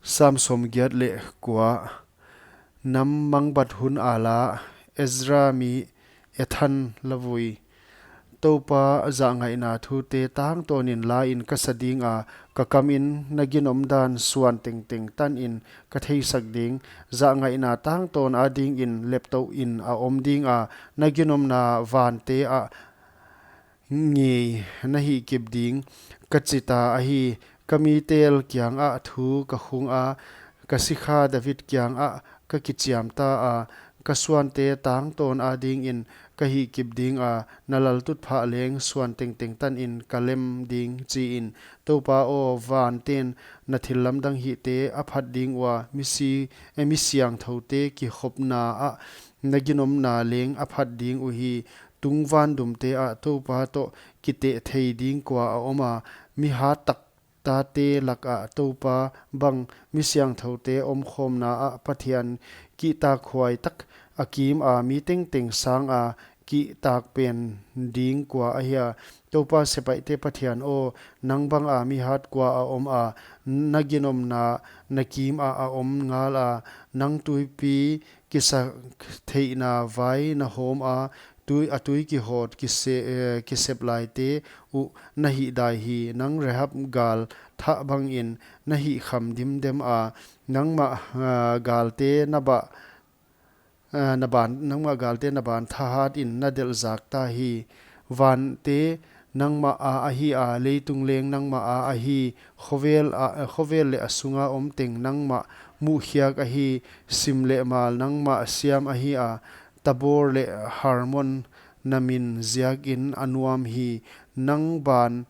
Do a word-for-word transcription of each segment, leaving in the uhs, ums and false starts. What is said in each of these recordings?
Sam sawmgiat leh kua. Nam mangbat hun a la. Ezra mi Ethan lavui. Toupa zahngaihna thute tangtawnin la in ka sa ding a, ka kamin na ginomdan suan tengteng tanin ka theisak ding. Zahngaihna tangtawn adingin leptouhin a om ding a, na ginomna vante ah ngei na hihkip ding, ka chita ahi. Ka mitel kiangah thu ka khung a, ka sikha David kiangah ka kichiamta a, ka suante tangtawn adingin ka hihkip ding a, na laltutphah leng suan tengteng tanin ka lem ding, chiin. Toupa aw, vanten na thillamdang hihte a phat ding ua, misi, eh, misiangthoute kikhopna ah na ginomna leng a phat ding uhi. Tungvan dumte ah Toupa toh kiteh thei ding kua a om a, mi hat tak tate lakah Toupa bang misiangthoute omkhawmna ah Pathian kihtakhuai tak, a kim a mi tengteng sanga kihtak pen ding kua ahia? Toupa sepaihte Pathian aw, nang banga mi hat kua a om a, na ginomna na kim ah a om ngal a, nang tuipi kisaktheihna vai na hawm a, tui, a tui kihawt kise-, eh, kisep laite uh na hih dai hi. Nang Rahab gal thah bangin na hih kham dimdem a, nangmah, ah, galte na bah, ah, na ban, nangmah galte na ban thahatin na delhzak ta hi. Vante nangmah a ahi a, leitung leng nangmah a ahi. Khovel a, khovel leh a sunga om teng nangmah muhkhiak ahi. Sim leh mal nangmah siam ahi a, Tabor leh Hermon na min ziakin a nuam hi. Nang ban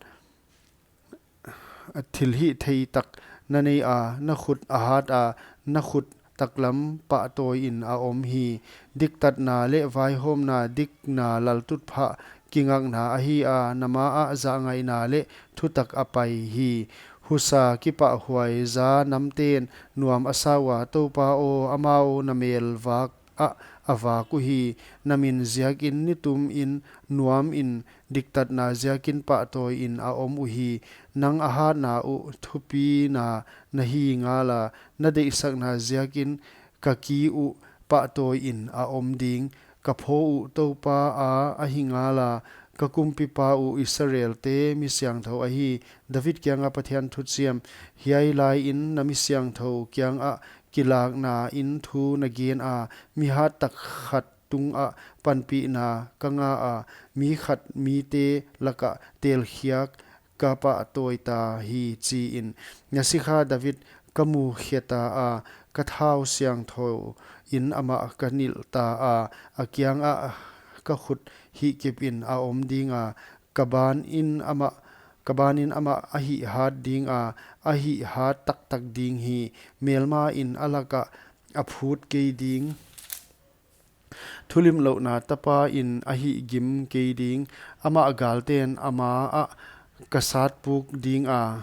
thilhihthei tak na nei a, na khut a hat a, na khut taklam pahtawiin a om hi. Diktatna leh vaihawmna dikna laltutphah kingakna ahi a, na ma ah zahngaihna leh thutak a pai hi. Husa kipahhuai za namten nuam a sa ua, Toupa aw, amau na mel vak ah a vak uhi. Na min ziakin nitumin nuamin, diktatna ziakin pahtawiin a om uhi. Nang a hatna uh thupina na hi ngal a, na deihsakna ziakin ka ki uh pahtawiin a om ding. Ka phaw uh Toupa a ahi ngal a, ka kumpipa uh Israelte misiangthou ahi. David kianga Pathian thuchiam. Hiai laiin na misiangthou kiangah kilaknain thu na gen a, mi hat tak khat tungah panpihna ka nga a, mi khat mite lakah telkhiak ka pahtawi ta hi, chiin. Na sikha David ka mukhia ta a, ka thau siangthouin amah ka nilh ta a, a kiangah ka khut hihkipin a om ding a, ka banin amah, ka banin amah a hihhat ding a, a hihhat taktak ding hi. Melmain a lakah a phut kei ding. Thulimlouhna tapain a hihgim kei ding. Amah galten a ma ah ka satpuk ding a,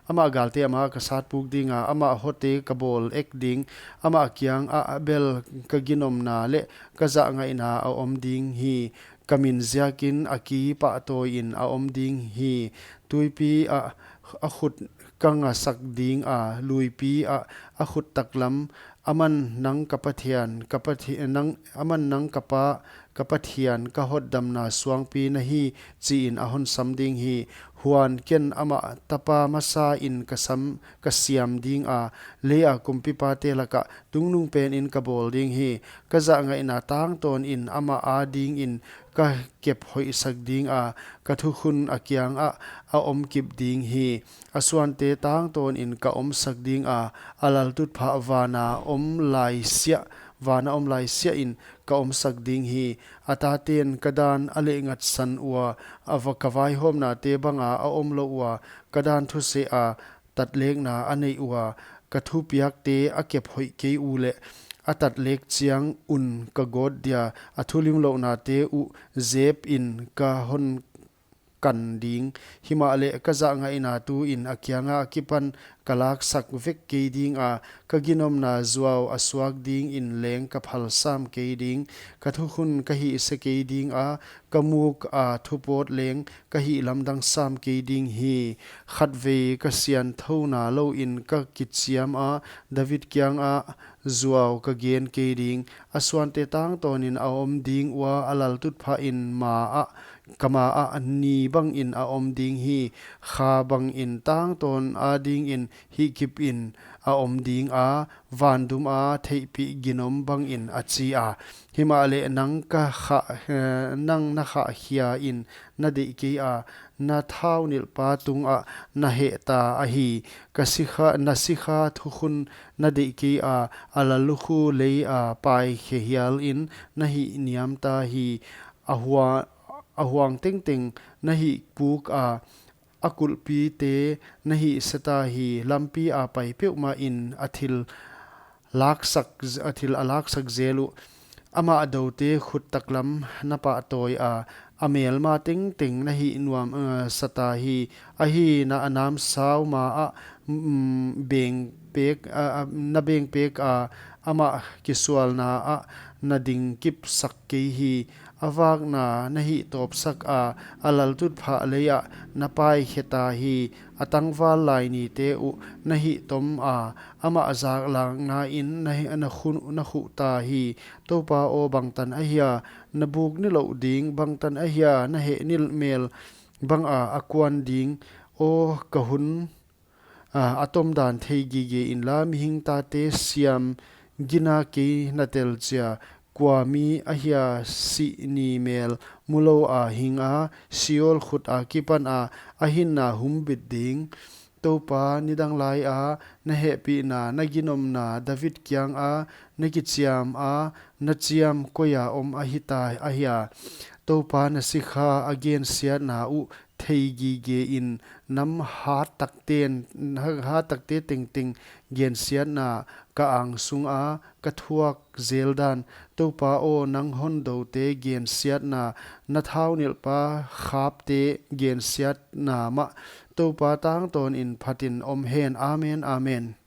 amah galte a ma ah ka satpuk ding a, amah hote ka bawl ek ding. Amah kiangah bel ka ginomna leh ka zahngaihna a om ding hi. Ka min ziakin a ki pahtawiin a om ding hi. Tuipi ah a khut ka ngasak ding a, luipi ah a khut taklam. Aman nang ka Pathian, ka Pathi-, nang, aman nang ka Pa, ka Pathian, ka hotdamna suangpi na hi, chiin a hon sam ding hi. Huan ken amah tapa masain ka sam, ka siam ding a, leia kumpipate lakah tungnungpenin ka bawl ding hi. Ka zahngaihna tangtawnin amah adingin ka kep hoihsak ding a, ka thukhun a kiangah a omkip ding hi. A suante tangtawnin ka omsak ding a, a laltutphah vana om laisiah, vana om laisiahin ka omsak ding hi. A taten ka dan a lehngatsan ua, a va-, ka vaihawmnate banga a omlou ua, ka dan thusea tatlekna a neih ua, ka thupiakte a kep hoih kei uleh, a tatlek chiang un ka gawt dia, a thulimlouhnate uh zepin ka hon kan ding. Himahleh ka zahngaihna tuin a kianga akipan ka laksak vek kei dinga, ka ginomna zuau a suak dingin leng ka phal sam kei ding. Ka thukhun ka hihse kei dinga, ka muka thupawt leng ka hihlamdang sam kei ding hi. Khatvei ka sianthou nalouin ka kichiama, David kianga zuau ka gen kei ding. A suante tangtawnin a om ding ua, a laltutphain ma ah, ka ma ah ni bangin a om ding hi. Kha bangin tangtawn adingin hihkipin a om dinga, vanduma theihpih ginom bangin, a chi a. Himahleh nang ka khah, eh, nang na khahkhia in na deih kei a, na thaunilhpa tungah na hehta ahi. Ka sikha, na sikha thukhun na deih kei a, a lallukhu leia paikhe hialin na hihniamta hi. A hua-, a huang tengteng na hihpuka, a kulhpite na hihseta hi. Lampia pai peuhmahin a thil laksak, a thil a laksak zel uh. Amah doute khut taklam na pahtawi a, a melma tengteng na hihnuam, eh, sata hi. Ahi, na a namsau ma ah, mm, bengpek, a, a, na bengpeka, amah kisualna ah na dingkipsak kei hi. A vakna na hihtawpsaka, a laltutphah leiah na paikheta hi. A tangval lainite uh na hihtoma, amah zaklaknain na hi-, na khu-, na khuhta hi. Toupa aw, bangtan ahia na buk nilouh ding? Bangtan ahia na heh nilh mel banga a kuan ding? Aw, ka hun, a, a tomdan thei gige inla, mihing tate siam gina kei na telchia. Kua mi ahia sih ni mel muloua hinga, Sheol khut akipana a hinna humbit ding? Toupa, nidang laia na hehpihna, na ginomna David kianga na kichiama na chiam koia om ahita ahia? Toupa, na sikha a gensiatna uh thei gigein, nam hat takten, hat takte tengteng gensiatna ka angsunga ka thuak zeldan. Toupa aw, nang hondoute gensiatna, na thaunilhpa khapte gensiatna mah, Toupa, tangtawnin phatin om hen. Amen, amen.